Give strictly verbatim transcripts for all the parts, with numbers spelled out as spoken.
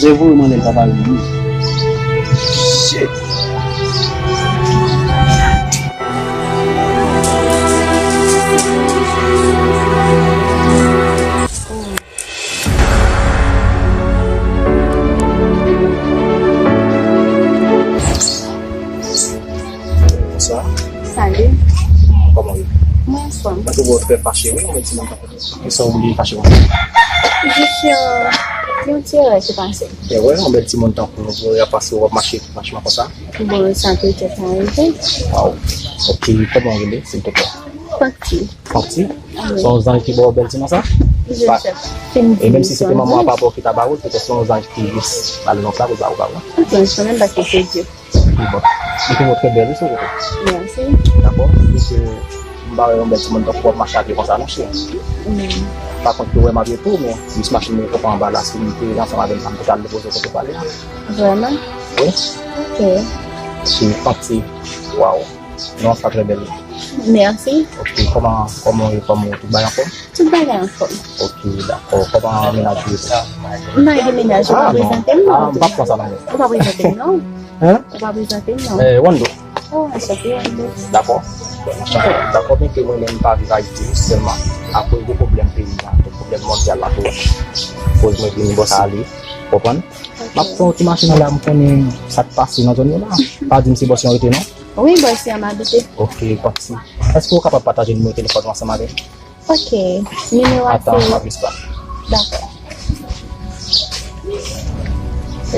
Se vre, mwen, li pa pale, wi. Shit. Bonswa. Salut. Kòman w ye? Mwen anfòm. Mwen twouve w trè fache, wi, mwen di nan Kisa w vle fache konsa? Jis yon, yon ti erè ki pase. Erè, yon bèl timoun tankou w, erè ap pase w ap mache facheman konsa? Bon, sa petèt arive. Waw. Ok, kòman w rele, silvouplè? Panti. Panti? Wi. Se yon zanj ki ba w bèl ti non sa? Je ne sais pas. E menm si se te manman w a papa w ki ta ba w l, petèt se yon zanj ki jis ba l non sa pou l ba w, ba w. Ok, se menm bagay ke Dye. Li bon. Li te montre bèl, wi, sou wout ou. Mèsi. Dakò? Paske m pa wè yon bèl timoun tankou w ap mache a pye konsa, non, cheri. Mm. Pa kont ke w wè m ap ye tou, men jis machin mwen konpa anba la, si m te ansanm avè m, m te al depoze w kote w prale a. Vrèman? Wi. Ok. Se panti. Waw. Non, sa trè bèl. Mèsi. Ok, kòman, kòman w ye, kòman w tout bagay anfòm? Tout bagay anfòm. Ok, dakò. Kòman mennaj ou ye tou? M pa gen mennaj, ou pa prezante m non. Ah, m p ap pran sa nan men w. Ou pa prezante m non. Hein? Ou pa prezante m non. Eh, Wando. Oh, anchante, Wando. Dakò. Anchante. Dakò, byenke mwen menm m pa viv Ayiti, jis sèlman akoz de pwoblèm peyi a, de pwoblèm mondyal la tou. Koz mwen vin bò sa ale, konprann? Ok. M ap pran yon ti machin la, m konnen sa k pase nan zòn yo la. Pa di m se bò si an rete non. Wi, bò si an m abite. Ok, panti. Èske w kapab pataje nimewo telefòn ou ansanm avè m? Ok, nimewo a se... Atan, m ap jis pa. Dakò.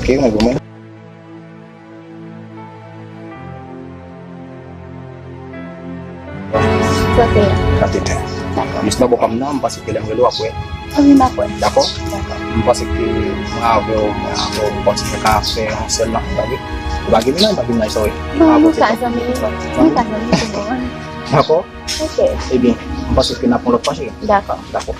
Ok, mwen goumen. Sa se... Sa se ten. Dakò. Jis nan bò pa m nan, m panse ke lè m rele w ap wè. Wi, m ap wè. Dakò? Dakò. M panse ke mwen avè w, mwen avè w, m panse ke ka fè yon sèl nan, ou pa gen, ou pa gen mennaj, ou pa gen mennaj sa w ye. Non, nou pa zanmi, nou pa zanmi pou moman. Dakò? Ok. Ebyen, m panse ke n ap yon lòt fwa, cheri. Dakò. Dakò.